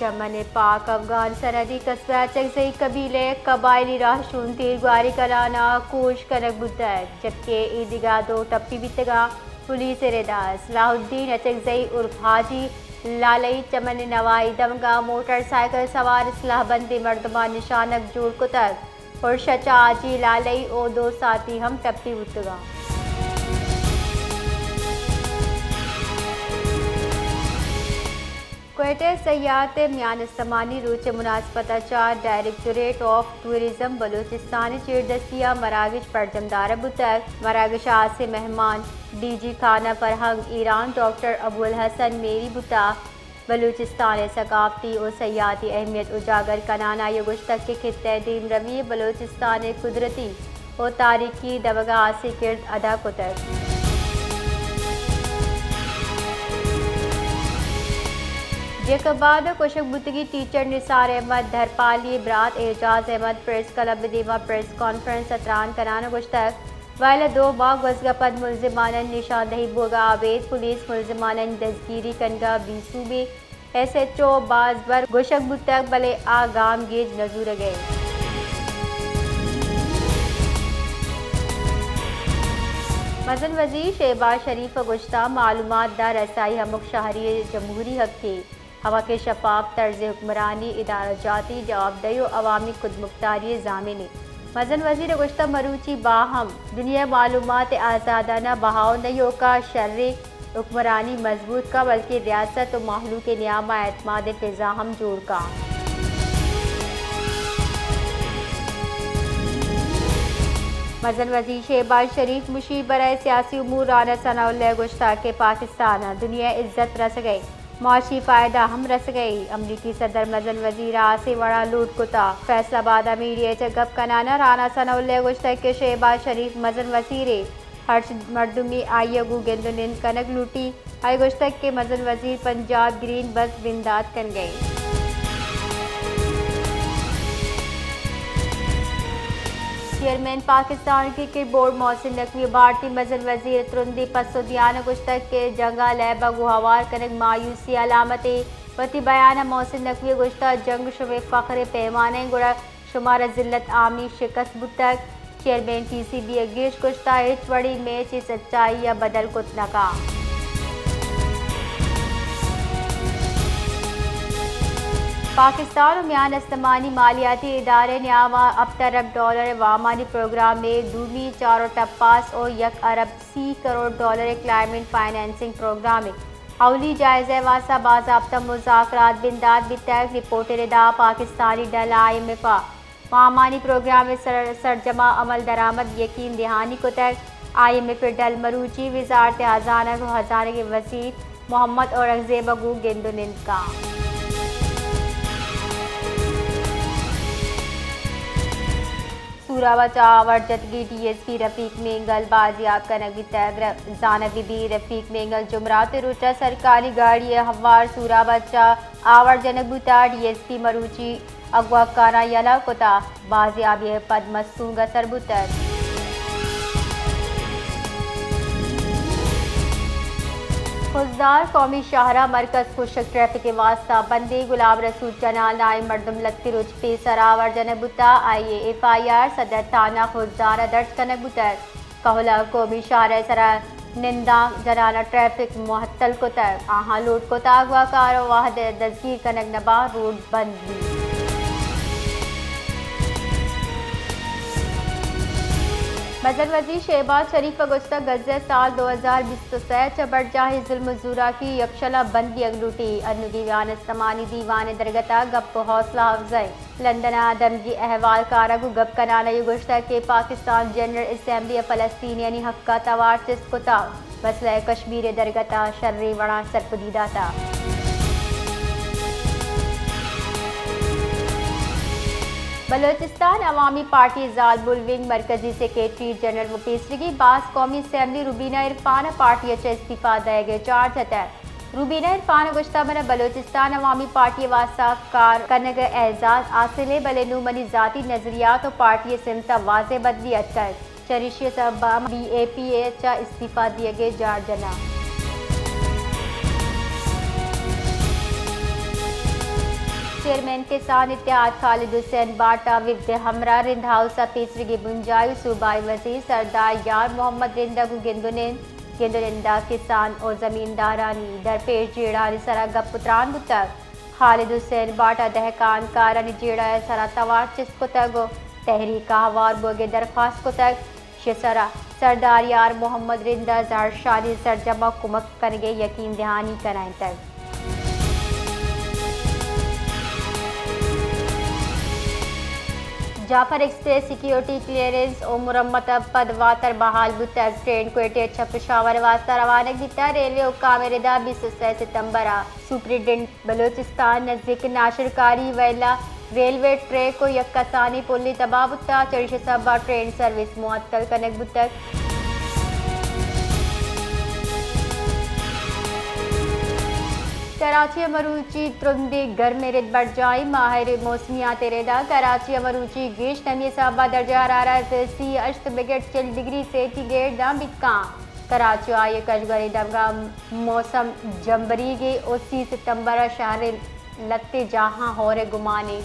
چمن پاک افغان سرحدی قصبہ اچکزئی قبیلہ ءِ قبائلی راہشون تیرگواری کنان ءَ کوش کنگ بوتگ، جبکہ اے دگہ دو ٹپی بیتگ انت۔ پولیس ءِ ردا صلاح الدین اچکزئی عرف حاجی لالئی چمن نوائی دمگ ءَ موٹر سائیکل سوار سلاہ بندیں مردماں نشانگ جوڑ کتگ۔ ارشد چہ حاجی لالئی ءُ دو ساتھی ہم ٹپی بوتگ انت۔ کوئٹہ ءِ سیاحت ءِ میان استمانی روچ ءِ مناسبت ءَ چہ ڈائریکٹوریٹ آف ٹورازم بلوچستان ءِ چیردستی ءَ مراگش برجم دارگ بوتگ۔ مراگش ءَ ہاسیں مہمان ڈی جی خانہ فرہنگ ایران ڈاکٹر ابوالحسن میری بوتگ۔ بلوچستان ءِ ثقافتی ءُ سیاحتی اہمیت اجاگر کنان ءَ آئی ءَ گوشتگ کہ خطہ ءِ دیمروی ءَ بلوچستان ءِ قدرتی ءُ تاریخی دمگ ءَ ہاسیں کرد ادا کتگ۔ جیکب آباد ءَ کشگ بوتگیں ٹیچر نثار احمد دھرپالی ءِ برات اعجاز احمد پریس کلب ءِ دیما پریس کانفرنس ءَ تران کنان ءَ گوشتگ، ویل ءَ دو ماہ گوزگ ءَ پد ملزمانانی نشاندہی بوگ ءَ ابید پولیس ملزمانانی دزگیری کنگ ءَ بے سوبیں۔ ایس ایچ او بازبر گوشگ بوتگ، بلے آ گامگیج نہ زورگ ءَ انت۔ مزن وزیر شہباز شریف ءَ گوشتگ، معلومات ءِ رسائی ہمک شہری ءِ جمہوری حقے، ہما کہ شفاف طرز حکمرانی، ادارہ جاتی جوابدہی ءُ عوامی خودمختاری ءِ ضامن انت۔ مزن وزیر ءَ گوشتگ، مروچی باہم دنیا ءِ معلومات ءِ آزادانہ بہا ءُ نہ ایوک ءَ شریں حکمرانی مضبوط کنت، بلکیں ریاست ءُ مہلوک ءِ نیام ءَ اعتماد ءِ فضا ہم جوڑ کنت۔ مزن وزیر شہباز شریف ءَ مشیر برائے سیاسی امور رانا ثناء اللہ ءَ گوشتگ کہ پاکستان ءَ دنیا ءِ عزت رسگ ءَ انت، معاشی فائدہ ہم رسگ ءَ انت۔ امریکی صدر ءَ مزن وزیر ءَ ہاسیں وڑ ءَ لوٹ کتگ۔ فیصل آباد ءَ میڈیا ءَ چہ گپ کنان ءَ رانا ثناء اللہ ءَ گوشتگ کہ شہباز شریف مزن وزیر ءِ ہرچ مردمے آئی ءَ گوں گند ءُ نند کنگ لوٹیت۔ آئی ءَ گوشتگ کہ مزن وزیر پنجاب گرین بس بندات کنگ ءَ انت۔ چیئرمین پاکستان کرکٹ بورڈ محسن نقوی ءَ بھارتی مزن وزیر ءِ ترندیں پسو دیان ءَ گوشتگ کہ جنگ ءَ لیب ءَ گوں ہوار کنگ مایوسی ءِ علامتے۔ وتی بیان ءَ محسن نقوی ءَ گوشتگ، جنگ شمئے فخر ءِ پیمانہ انت، گڑا شمارا ذلت عامی شکست بوتگ۔ چیئرمین پی سی بی ءَ گیش گوشتگ، ہچ وڑیں میچ ءَ سچائی ءَ بدل کت نہ کنت۔ پاکستان ءُ میان استمانی مالیاتی ادارہ ءِ نیام ءَ ہپت ارب ڈالر ءِ وامانی پروگرام ءِ دومی چار ءُ ٹپاس ءُ یک ارب سی کروڑ ڈالر ءِ کلائمیٹ فنانسنگ پروگرام ءِ اولی جائزہ ءِ واستہ باضابطہ مذاکرات بندات بیتگ۔ رپورٹ ءِ ردا پاکستانی ڈل ءَ آئی ایم ایف ءِ وامانی پروگرام ءِ سر-، سرجم ءَ عمل درآمد یقین دہانی کتگ۔ آئی ایم ایف ءِ ڈل مروچی وزارت خزانہ ءُ خزانگ ءِ وزیر محمد اورنگزیب ءَ گوں گند ءُ نند کنت۔ سوراب ءَ چہ آوار جتگیں ڈی ایس پی رفیق مینگل بازیاب کنگ بیتگ۔ ر-، زانگ بہ بیت رفیق مینگل جمعرات ءِ روچ ءَ سرکاری گاڑی ءِ ہوار سوراب ءَ چہ آوار جنگ بوتگ۔ ڈی ایس پی مروچی اگواکاراں یلہ کتگ، بازیابی ءَ پد مستونگ ءَ سر بوتگ۔ خضدار قومی شاہراہ مرکز کشک ٹریفک ءِ واستہ بندیں۔ غلام رسول چنال نامیں مردم لھتے روچ پیسر آوار جنگ بوتگ۔ آئی ءِ ایف آئی آر صدر تھانہ خضدار ءَ درج کنگ بوتگ۔ کہول ءَ قومی شاہراہ ءِ سرا نندانک جنان ءَ ٹریفک معطل کتگ۔ آہاں لوٹ کتگ اگواکار ءُ وھد ءَ دزگیر کنگ نہ باں، روڈ بند بیت۔ مزن وزیر شہباز شریف ءَ گوشتگ، گزہ سال دو ہزار بیست ءُ سئے ءَ چہ برجاہیں ظلم ءُ زوراکی یکشل ءَ بند بیگ لوٹیت۔ انوگیں میان استمانی دیوان ءِ درگت ءَ گپ ءُ حوصلہ افزا انت۔ لندن ءَ دمگی اھوالکاراں گوں گپ کنان ءَ اے گوشتگ کہ پاکستان جنرل اسمبلی ءَ فلسطینیانی حق ءَ توار چست کتگ، مسئلہ کشمیر ءِ درگت ءَ شریں وڑاں سرپدی داتگ۔ بلوچستان عوامی پارٹی زالبول ونگ ءِ مرکزی سیکرٹری جنرل ءُ پیسریگیں باز قومی اسمبلی روبینہ عرفان ءَ پارٹی ءَ چہ استعفی دئیگ ءِ چارج جتگ۔ روبینہ عرفان ءَ گوشتگ، من ءَ بلوچستان عوامی پارٹی ءِ واستہ کار کنگ ءِ اعزاز حاصل انت، بلے نوں منی ذاتی نظریات ءُ پارٹی ءِ سمت ءَ واضح بدلی اتکگ، چریشی ءِ سبب ءَ بی اے پی ءَ چہ استعفی دیگ ءِ جار جناں۔ چیئرمین کسان اتحاد خالد حسین باٹ ء وفد ہمراہ رند ہاؤس ء پیسریگیں بنجاہی و صوبائی وزیر سردار یار محمد رند ء گوں گند و نند، گند و نند ء کسان و زمیندارانی درپیش جیڑھانی سرا گپ و تران بوتگ۔ خالد حسین باٹ ء دہکان کارانی جیڑہ ء سرا توار چست کتگ و تحریک ء ہوار بوگ ء درخواست کتگ۔ شہ سرا سردار یار محمد رند ء زہرشانی سرجم ء کمک کنگ ء یقین دہانی کنائینتگ۔ جعفر ایکسپریس سیکیورٹی کلیئرنس و مرمت ء پد واتر بحال بوتگ۔ ٹرین کوئٹہ ء چہ پشاور ء واستہ روانگ بیتگ۔ ریلوے حکام ء ردا بیست و سئے ستمبر ء سپرنٹنڈنٹ بلوچستان نزیک ناشرکاری ویلا ریلوے ٹریک و یک کسانیں پلے تباہ بوتگ، چریشی سبب ء ٹرین سروس معطل کنگ بوتگ۔ کراچی ء مروچی ترندیں گرمیں رد برجاہی، ماہر موسمیات ء ردا کراچی ء مروچی گیش نمی ء سبب ء درجہ حرارت سی ہشت بگر چل ڈگری سیٹی گیڈ داں بیت کاں۔ کراچی ء آئی ء کشگوریں دمگاں موسم جمبریگی و سی ستمبر ء شہر ء لھتے جاہاں ہور ء گمانے۔